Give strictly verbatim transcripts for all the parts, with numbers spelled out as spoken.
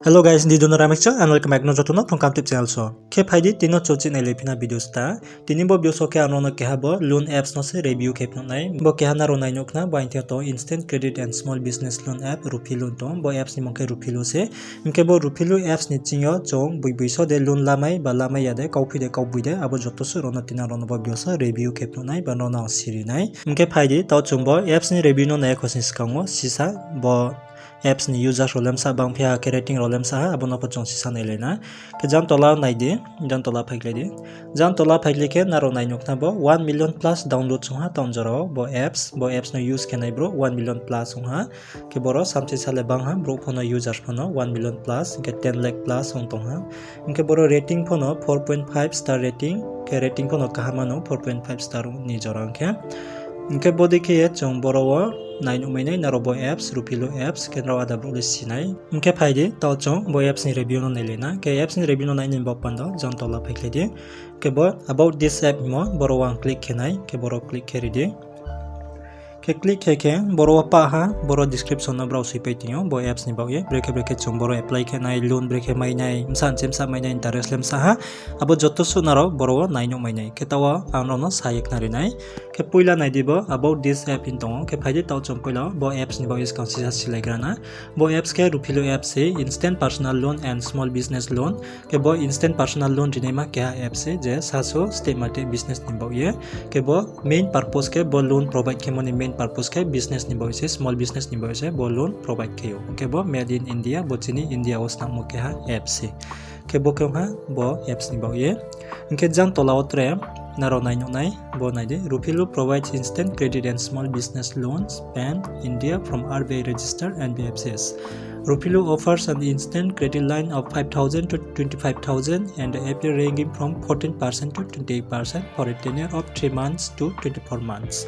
Hello guys, di dono Ramik cho, and welcome back no joto no Phrung Kam Tip channel so. Khe phai di, tini no chochi nailai phina video sta. Tini bo video so khe ang nrao no keha bo loan apps no se review khe phnuh nai. Bo keha nrao nai nuh khna, bo aini thing yo tong instant credit and small business loan app, Rupee Loan tong. Bo apps ni mung khe Rupee Loan se. Hing khe bo Rupee Loan apps ni ching yo chung boi boi so de loan lamai ba lamai ya de, kauphi de kauboi de, abo joto suh rao no tini ang nrao no bo video so review khe phnuh nai ba nrao no ang siri nai. Hing khe phai di, taoh chung bo apps ni review no nai ya kho sing skang wo sisa bo apps ni users rao le bsa bang phi ha, khe rating rao le bsa ha, abo no pho chung sisa nailai na. Khe jang tola nai di, jang tola phaikhlai di. Jang tola phaikhlai khe nrao nai nuh khna bo one million plus download song ha taoh jora wo bo apps, bo apps no use khe nai brouh one million plus ong ha. Khe boro samchi sa le bang ha, brouh pho no, users pho no one million plus, hing khe ten lakh plus ong tong ha. Hing khe boro rating pho no four point five star rating, khe rating pho no kaham ano four point five star ni jora ong khe. Hing khe bodei khe ye chung boro wo nai nuh mai nai, nrao bo apps, Rupee Loan apps, khe nrao ada brouh le si nai. Hing khe phai di, taoh chung bo apps ni review no nailai na. Khe apps ni review no nai ni baoh panda jang tola phaikhlai di. Khe bo about this app hingmo, boro wo ang click khe nai, khe boro click khe ri di. Khe click khe khe boro wo pah ha, boro description no brao soipai tong ou, bo apps ni baoh ye, brekhe brekhe chung boro apply khe nai, loan brekhe mai nai, bsa nche bsa mai nai, interest le bsa ha, abo joto suh nrao boro wo nai nuh mai nai. Khe taoh wo ang nrao no sa ye khnari nai. Khe poila nai di bo about this app hing tong ou, khe phai di taoh chung poila bo apps ni baoh ye skang sisa silaigra na. Bo apps khe Rupee Loan apps se, instant personal loan and small business loan. Khe bo instant personal loan rinaima keha apps se, je sasu step mate business ni baoh ye. Khe bo main purpose khe bo loan provide khemo ni main purpose khe business ni baoh ye se, small business ni baoh ye se bo loan provide khe ou. Khe bo made in India, bo chini India wo snammo keha apps se. Khe bo khe ong ha bo apps ni baoh ye. Hing khe jang tola wo tre nrao nai nuh nai, bo nai di. Rupee Loan provides instant credit and small business loans pan India from R B I registered N B F Cs. Rupee Loan offers an instant credit line of five thousand to twenty-five thousand and the A P R ranging from fourteen percent to twenty-eight percent for a tenure of three months to twenty-four months.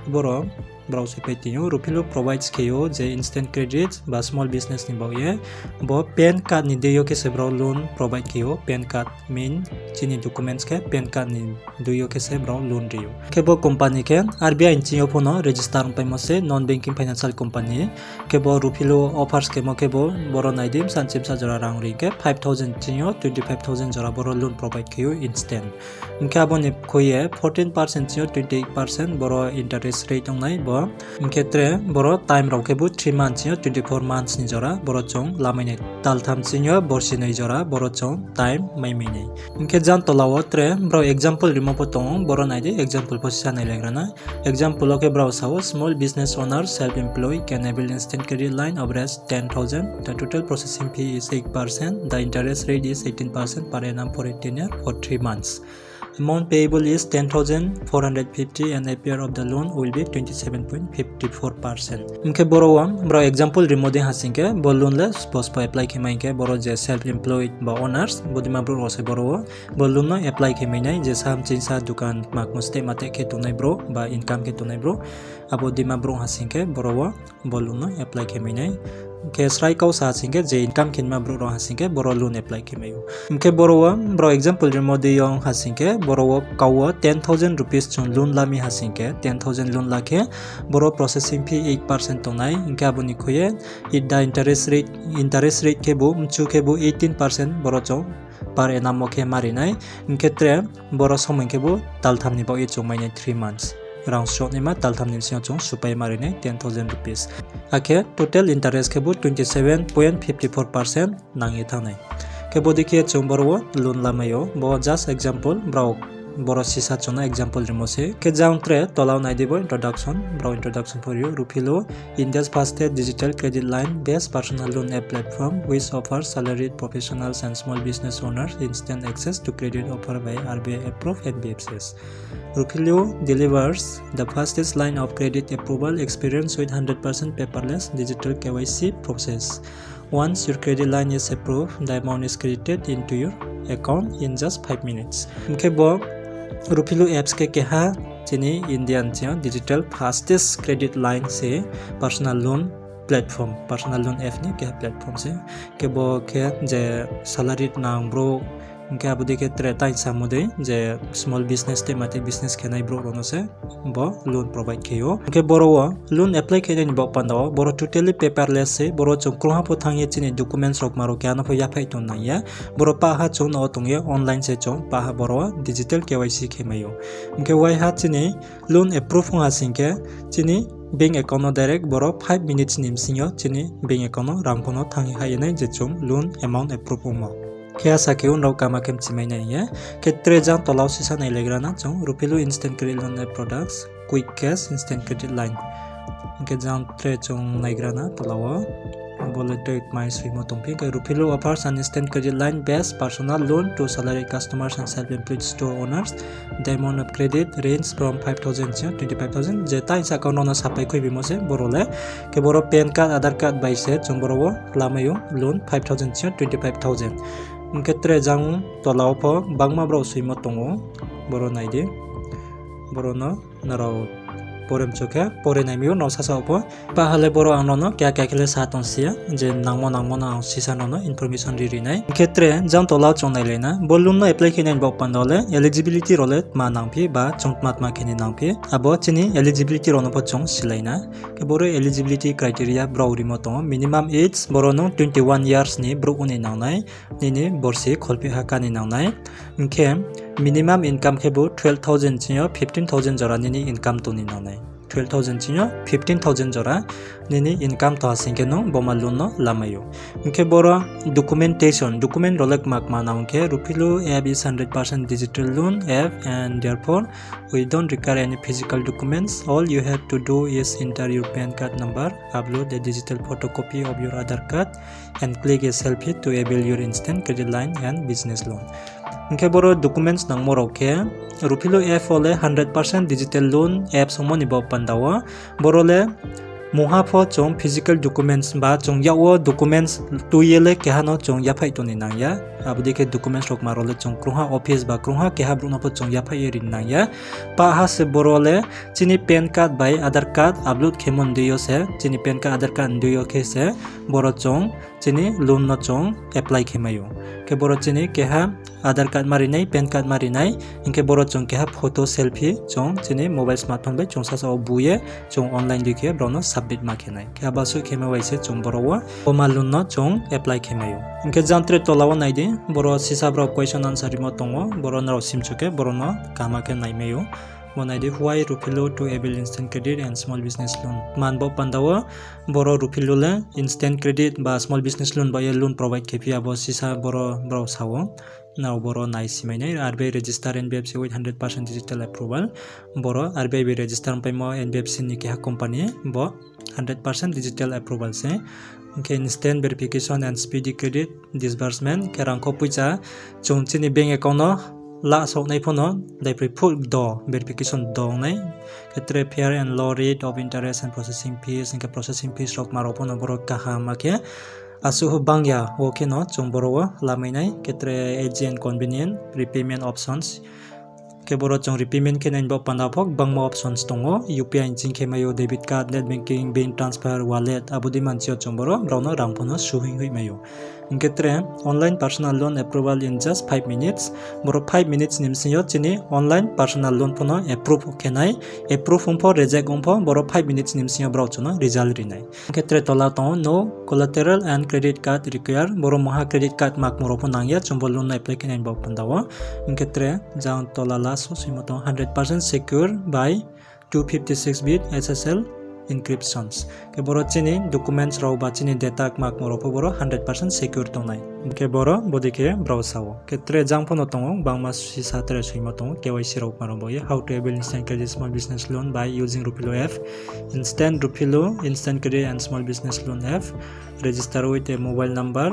Boro brao soipai tong ou, Rupee Loan provides khe ou je instant credit ba small business ni baoh ye. Bo pan card ni deing yo khe se brao loan provide khe ou, pan card main chini documents khe pan card ni deing yo khe se brao loan ri ou. Khe bo company khe R B I ni ching yo pho no register ongpaimo se, non banking financial company. Khe bo Rupee Loan offers khemo khe bo, boro nai di, bsa nche bsa jora rang ri khe five thousand ching yo twenty-five thousand jora boro loan provide khe ou instant. Hing khe abo ni khui ye fourteen percent ching yo twenty-eight percent boro interest rate ong nai bo. Hing khe tre boro time rao khe bo three months ching yo twenty-four months ni jora boro chung lamai nai, taltham ching yo borsi noi jora boro chung time mai mai nai. Hing khe jang tola wo tre brao example rimo pho tong ou, boro nai di, example pho sisa nailaigra na. Example wo khe brao sa ou, small business owner, self employed can avail instant credit line of rupees ten thousand. The total processing fee is eight percent. The interest rate is eighteen percent per annum for a tenure for three months. Amount payable is ten thousand four hundred fifty and A P R of the loan will be twenty seven point fifty four percent. Hing khe boro wo brao example rimo dei ha sing khe, bo loan le suppose bo apply khe mai hing khe, boro je self employed ba owners, bodima brouh rao se boro wo bo loan no apply khe mai nai, je sa mchingsa dukan makmo step mate khe tongnai brouh ba income khe tongnai brouh, abo dima brouh ha sing khe boro wo bo loan no apply khe mai nai. Khe srai kau sa sing khe je income khe nima brouh rao ha sing khe boro loan apply khe mai ou. Hing khe boro wo brao example rimo dei yo ha sing khe, boro wo kau wo ten thousand rupees chung loan la mi ha sing khe, ten thousand loan la khe, boro processing fee eight percent tong nai, hing khe abo ni khui ye the interest rate, interest rate khe bo mchu khe bo eighteen percent boro chung per annum wo khe ma ri nai. Hing khe tre boro somoi khe bo taltham ni baoh ye chung mai nai, three months. Rang sroh naima taltham ni bsing yo chung supai ma ri nai ten thousand rupees. Akhe total interest khe bo twenty seven point fifty four percent nang ye thanng nai. Khe bodei khe chung boro wo loan lamai ou, bo just example, brao boro sisa chung no example rimo se. Khe jang tre tola wo nai di bo introduction, brao introduction pho ri ou, Rupee Loan, India's fastest digital credit line based personal loan app platform which offers salaried professionals and small business owners instant access to credit offer by R B I approved N B F Cs. Rupee Loan delivers the fastest line of credit approval experience with hundred percent paperless digital K Y C process. Once your credit line is approved, the amount is credited into your account in just five minutes. Hing khe bo Rupee Loan apps khe keha chini India ni ching yo digital fastest credit line se, personal loan platform, personal loan app ni keha platform se. Khe bo khe je salary nang brouh, Hing khe abo dei khe tre tainsa mo dei je small business tei mati business khenai brouh rao no se bo loan provide khe ou. Hing khe boro wo loan apply khe nai ni baoh panda wo boro totally paperless se, boro chung krungha pho thanng ye chini documents rao kma rao keha no pho yaphaih tong nang ya. Boro pahha chung no tong ye online se chung pahha boro digital K Y C khe mai ou. Hing khe waiha chini loan approve ong ha sing khe chini bank account no direct boro five minutes ni bsing yo chini bank account no rang pho no thanng ye hah ye nai je chung loan amount approve ongmo. Khe asa khe unrao kama khe mchimai nai hing ye. Khe tre jang tola wo sisa nailaigra na chung Rupilo Instant Credit Loan App Products, Quick Cash, Instant Credit Line. Hing khe jang tre chung naigra na tola wo. Bo le tre kmai soimo tongphi khe Rupilo offers an instant credit line based personal loan to salaried customers and self-employed store owners. The amount of credit range from five thousand ching twenty five thousand. Je tainsa account rao no sapai khuibimo se boro le. Khe boro PAN card, Aadhaar card bai se chung boro wo lamai ou loan five thousand ching twenty five thousand. Hing khe tre jang tola wo pho bangma brouh soimo tong ou. Boro nai di. Boro no nrao pore mchu khe pore nai mi ou nrao sasa wo pho. Pahha le boro ang nrao no keha keha khe le sa tong si ya, je nangmo nangmo no ang sisa nrao no information ri ri nai. Hing khe tre jang tola wo chung nailai na. Bo loan no apply khe nai ni baoh panda wo le eligibility rao le tma nangphi ba chung tma tma khe ni nangphi. Abo chini eligibility rao no pho chung silai na. Khe boro eligibility criteria brao rimo tong ou. Minimum age boro nung twenty one years ni brouh ong ni nang nai. Nini borsi kholpheh ha ka ni nang nai. Hing khe minimum income khe bo twelve thousand ching yo fifteen thousand jora nini income tong ni nang nai. Twelve thousand ching yo fifteen thousand jora nini income tong ha sing khe nung bo ma loan no lamai ou. Hing khe boro documentation, document rao le kma kma nang khe Rupilo app is hundred percent digital loan app and therefore we don't require any physical documents. All you have to do is enter your PAN card number, upload a digital photocopy of your Aadhaar card, and click a selfie to avail your instant credit line and business loan. Hing khe boro documents nangmo rao khe Rupilo app wo le hundred percent digital loan apps ongmo ni baoh panda wo boro le mungha pho chung physical documents ba chung yak wo documents tui ye le keha no chung yaphaih tong ni nang ya. Abo dei khe documents rao kma rao le chung krungha office ba krungha keha brouh no pho chung yaphaih ye ri nang ya. Pahha se boro le chini PAN card bai Aadhaar card upload khemo ndei yo se, chini PAN card Aadhaar card ndei yo khe se boro chung chini loan no chung apply khe mai ou. Khe boro chini keha Aadhaar card ma ri nai, PAN card ma ri nai, hing khe boro chung keha photo selfie chung chini mobile smartphone bai chung sasa wo bu ye chung online dei khe brao no submit ma khe nai. Khe abo suh khe ma bai se chung boro wo bo ma loan no chung apply khe mai ou. Hing khe jang tre tola wo nai di, boro sisa brao question answer rimo tong ou, boro nrao simchu khe boro no kama khe naimai ou. Bo nai di, why Rupilo to avail instant credit and small business loan? Tma ni baoh panda wo boro Rupilo le instant credit ba small business loan bai ye loan provide khe phi, abo sisa boro brao sa ou. Nrao boro nai simai nai, R B I register N B F C with hundred percent digital approval. Boro R B I bai register ongpaimo N B F C ni keha company, bo hundred percent digital approval se. Hing khe instant verification and speedy credit disbursement, khe rangkho poicha chung chini bank account no la saoh nai pho no daiphri phuh do verification do ong nai. Khe tre fair and low rate of interest and processing fees, hing khe processing fees rao kma rao pho no boro kaham ma khe asuh bang ya wo khe no chung boro wo lamai nai. Khe tre easy and convenient repayment options. Khe boro chung repayment khe nai ni baoh panda pho gbangma options tong ou. U P I nching khe mai ou, debit card, net banking, bank transfer, wallet, abo dei mansi yo chung boro brao no rang pho no suhoih hoih mai ou. Hing khe tre online personal loan approval in just five minutes. Boro five minutes ni bsing yo chini online personal loan pho no approve khe nai. Approve ong pho, reject ong pho, boro five minutes ni bsing yo brao chung no result ri nai. Hing khe tre tola tong ou, no collateral and credit card required. Boro mungha credit card ma kmo rao pho nang ya, chung bo loan no apply khe nai ni baoh panda wo. Hing khe tre jang tola last wo soimo tong, hundred percent secure by two fifty-six bit S S L encryptions. Khe boro chini documents rao ba chini data kma kmo rao pho boro hundred percent secure tong nai. Hing khe boro bodei khe brao sa ou. Khe tre jang pho no tong ou, bangma sisa tre soimo tong ou, K Y C rao kma rao bo ye, how to avail instant credit small business loan by using Rupilo app. Instant Rupilo, instant credit and small business loan app. Register with a mobile number,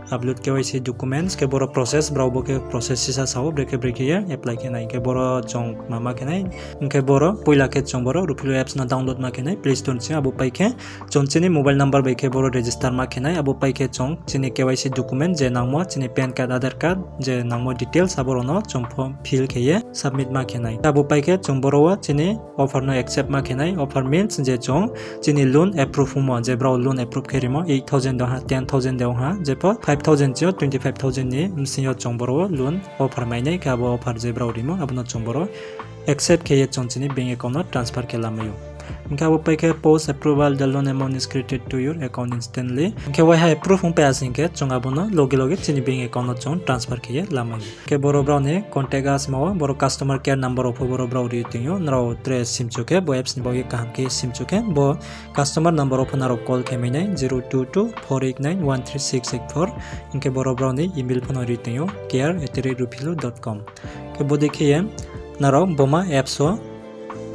upload K Y C documents, khe boro process, brao bo khe process sisa sa ou, brekhe brekhe ye apply khe nai, khe boro chung ma ma khe nai, hing khe boro poila khe chung boro Rupilo apps no download ma khe nai, Play Store ni sing, abo pai khe chung chini mobile number bai khe boro register ma khe nai, abo pai khe chung chini K Y C document je nangmo, chini PAN card, Aadhaar card, je nangmo details, abo rao no chung form fill khe ye submit ma khe nai. Abo pai khe chung boro wo chini offer no accept ma khe nai. Offer means je chung chini loan approve ongmo, je brao loan approve khe rimo, eight thousand de ong ha, ten thousand de ong ha, jepho five thousand chini yo twenty five thousand ni bsing yo chung boro wo loan offer mai nai, khe abo offer je brao rimo, abo no chung boro accept khe ye chung chini bank account no transfer khe lamai ou. Hing khe abo pai khe post approval, the loan amount is credited to your account instantly. Hing khe waiha approve ongpai ha sing khe chung abo no loge loge chini bank account no chung transfer khe ye lamai ou. Khe boro brao ni contact us ma wo, boro customer care number wo pho boro brao ri tong ou. Nrao tre simchu khe, bo apps ni baoh ye kaham khe simchu khe, bo customer number wo pho nrao call khe mai nai, zero two two four eight nine one three six eight four. Hing khe boro brao ni email pho no ri tong ou, care at the rate ruphilu dot com. Khe bodei khe ye nrao boma apps wo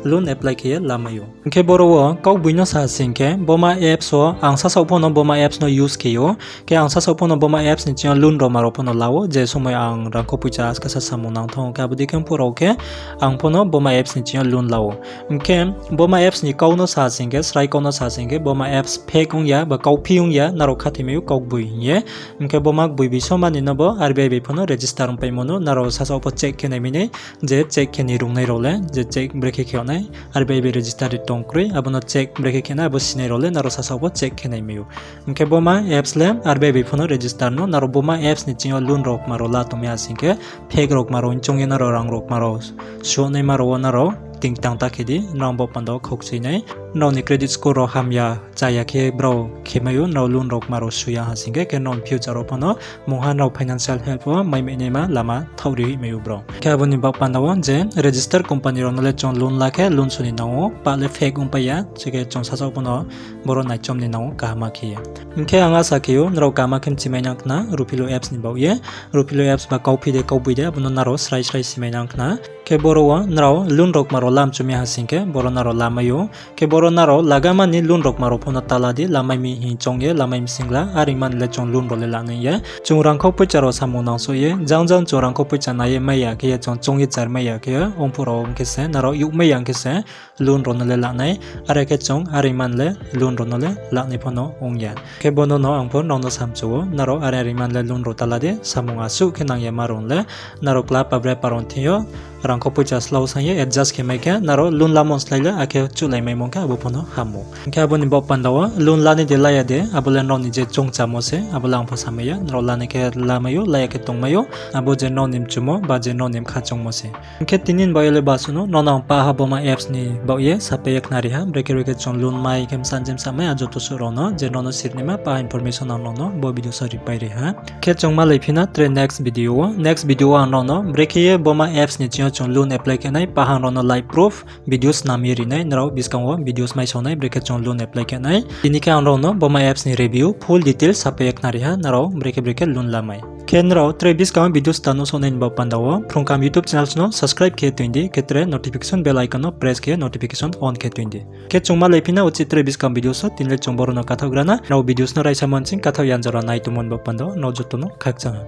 loan apply khe ye lamai ou. Hing khe boro wo kaugboino sa sing khe, boma apps wo ang sasaoh pho no boma apps no use khe ou. Khe ang sasaoh pho no boma apps ni ching yo loan rao ma rao pho no la ou, je somoi ang rangkho poicha askasa samung nang thanng ou. Khe abo dei khe phuh rao khe ang pho no boma apps ni ching yo loan la ou. Hing khe boma apps ni kau no sa sing khe, srai kau no sa sing khe, boma apps fake ong ya ba kauphi ong ya, nrao khathoimai ou kaugboi hing ye. Hing khe boma gboibi somani no bo R B I bai pho no register ongpaimo no, nrao sasaoh pho check khe naimai nai, je check khe ni rungnai rao le, je check brekhe khe yag nai, R B I bai register ri tong kroi, abo no check brekhe khe nai, abo sinai rao le nrao sasaoh pho check khe naimai ou. Hing khe boma apps le R B I bai pho no register no, nrao boma apps ni ching yo loan rao kma rao la tongmai ha sing khe, fake rao kma rao choung ye nrao rang rao kma rao suh naima rao wo nrao tingtang ta khe di, nrao bo panda wo khaukchui nai. Nrao ni credit score rao hamya chaya khe brao khemai ou, nrao loan rao kma rao su ya ha sing khe, khe nrao ni future wo pho no mungha nrao financial help wo maimai naima lama thaoh ri hoihmai ou brao. Khe abo ni baoh panda wo je register company rao no le chung loan la khe loan su ni nang ou, pah le fake ongpai ya, chikhe chung sasaoh pho no boro naichom ni nang ou kaham khe ye. Hing khe ang asa khe ou, nrao kaham khe mchimai nang khna Ruphilu apps ni baoh ye, Ruphilu apps ba kauphi de kaugboi de, abo no nrao srai srai simai nang khna. Khe boro wo nrao loan rao kma rao lamchu mi ha sing khe, boro nrao lamai ou. Khe boro nrao lagama ni loan rao kma rao pho no ta la di, lamai mi hing choung ye, lamai mi sing la, are man le chung loan rao le lanai ya. Chung rangkho poicha rao samung nang souh ye, jang jang chung rangkho poicha nai ye mai ya khe ye, chung choung ye char mai ya khe ye, ong phuh rao ong khe se, nrao youhmai ya ong khe se, loan rao no le lanai, are khe chung are man le loan rao no le lanai pho no ong ya. Khe bo no no ang pho nrao no samchu ou, nrao are are man le loan rao ta la di, samung asuh khe nang ya ma rao le, nrao kla pa bre pa rao thing yo, rangkho poicha slau sang ye adjust khe mai khe, nrao loan lamo slái le akhe chuhlai maimo khe abo pho no ham ou. Hing khe abo ni baoh panda wo loan la ni de la ya de, abo le nrao ni je choungchamo se, abo le ang pho samai ya, nrao la ni khe lamai ou, la ya khe tongmai ou, abo je nrao ni mchumo ba je nrao ni mkha choungmo se. Hing khe tini ni baoh ye le basuh no, nrao no ang paha boma apps ni baoh ye sapai ye khnari ha, brekhe brekhe chung loan mai khe msa je msa mai, a joto suh rao no je nrao no sirnaima paha information ang nrao no bo video so ripai ri ha. Khe chung malai phi na tre next video wo, next video wo ang nrao no brekhe ye boma apps ni ching yo chung loan apply khe nai, paha nrao no live proof videos snam ye ri nai, nrao buskang wo videos mai sao nai, brekhe chung loan apply khe nai. Tini khe ang nrao no boma apps ni review full details sapai ye khnari ha, nrao brekhe brekhe loan lamai. Khe nrao tre buskang wo videos ta nuhsao nai ni baoh panda wo, Phrung Kaham YouTube channels no subscribe khe toing di, khe tre notification bell icon no press khe notification on khe toing di. Khe chung malai phi na uchih tre buskang video so, tini le chung boro no kathaoh gra na, nrao videos no raisa manching kathaoh yan jora nai tongmo ni baoh panda wo, nrao joto no khakchang ha.